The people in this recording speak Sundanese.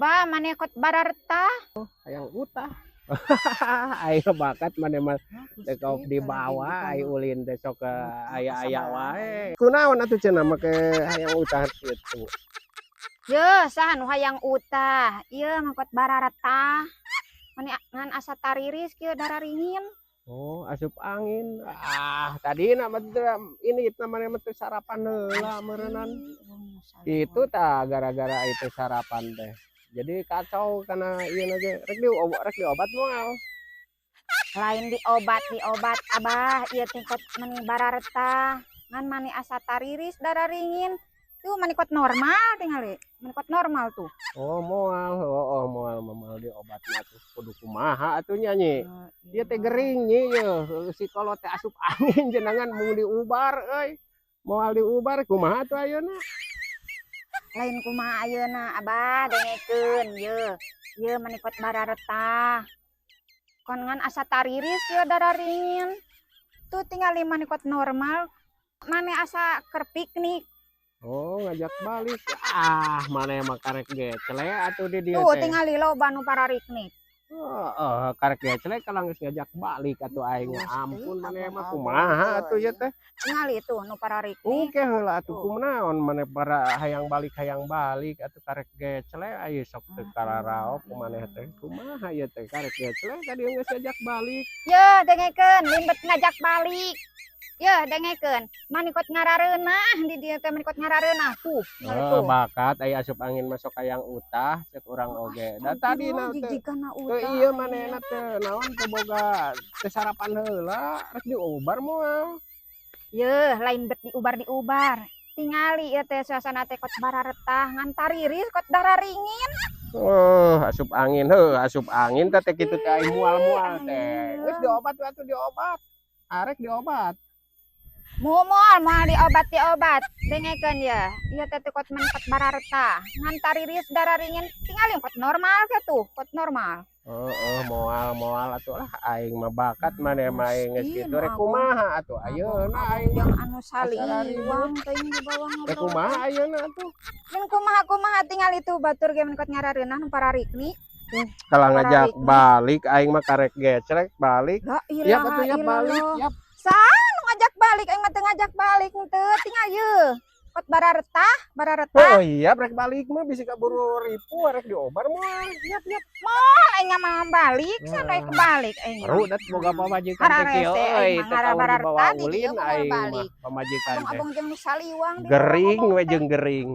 Bah, maneh kot bararetah. Hayang utah. Ayo bakat maneh mah teh dibawa ai ulin teh sok aya-aya wae. Kunaon atuh cenah make hayang utah kitu? Ye, saha nu hayang utah? Ieu mah kot bararetah. Mani ngan asa tariris kieu dararingin. Oh, asup angin. Ah, tadi nama ini namanya mah teu sarapan heula meureunnan. Itu tah gara-gara itu sarapan teh. Jadi kacau karena ieu ge rek diobat moal? Lain diobat diobat, Abah, ieu teh kot meni bararetah. Ngan mani asa tariris dararingin. Tuh mani kot normal tingali. Mani kot normal tuh. Oh, moal. Oh, moal moal diobat mah tuh kudu kumaha atuh nya, Nyi. Ieu teh gering, Nyi, yeuh. Si kolot teh asup angin jenengan mung diubar euy. Moal diubar kumaha atuh ayeuna? Lain kumaha ayeuna, Abah, dengekeun ye. Ye mani kot bararetah. Kon ngan asa tariris ye dararingin. Tuh tingali mani kot normal. Mane asa keur piknik. Oh, ngajak balik. Ah, maneh mah karek gecele atuh di dieu Tuh teh. Tingali loba nu parariknik. Heeh, karek gecele kalau geus ngajak balik atuh aing mah. Ampun, maneh mah kumaha atuh ieu teh? Tingali tuh nu parariknik. Oke heula atuh, kunaon maneh para hayang balik atuh karek gecele ayo sok teu kararaop ku maneh teh. Kumaha ieu teh karek gecele ka dieu geus ngajak balik? Ye, dengekeun, limbet ngajak balik. Ye, dengekeun. Mani kot ngarareunah di dieu teh, mani kot ngarareunah tuh. Tingali Oh, tuh. Bakat aya asup angin masuk hayang utah cek urang oge. Da tadi na teh Jigana teu utah. Ieu manehna teh naon teu boga teu sarapan heula, rek diubar moal? Ye, lain bet diubar-diubar. Tingali ieu teh suasana teh kot bararetah ngan tariris kot dararingin. Oh, asup angin heuh, asup angin teh teh kitu teh ai mual-mual teh. Geus diobat atuh diobat. Arek diobat. Moal moal diobat diobat. Dengekeun ye. Ieu teh teh kot men kot bararetah. Ngan tariris dararingin, tingali kot normal ke tuh, kot normal. Heeh, moal moal atuh lah aing mah, bakat maneh mah aing geus Gusti, kitu rek nu kumaha atuh ayeuna aing yang mah anu asa saliwang teuing dibawa rek ngobrol. Kumaha ayeuna atuh? Mun kumaha kumaha, tingali tuh batur ge mun kot ngarareunah nu parariknik. Kalau ngajak Parariknik. Balik aing mah karek gecrek balik. La Yap ilaha atuh yap balik illallah. Yap. Saha nu ngajak balik? Aing mah teu ngajak balik henteu, tinggal ye. Kot bararetah, bararetah. Oh iya, rek balik mah bisa kaburu ripu rek diobar moal. Yap yap. Moal aing mah balik, sana Nah. kebalik aing. Baru dat boga pamajikan teh kieu Hararese euy, aing mah teu kaur dibawa ngarabaretah di ulin dieu moal aing mah balik. Pamajikan teh. Abang-abang jeung nu saliwang dibawa Gering ngomong we teh. Jeung gering.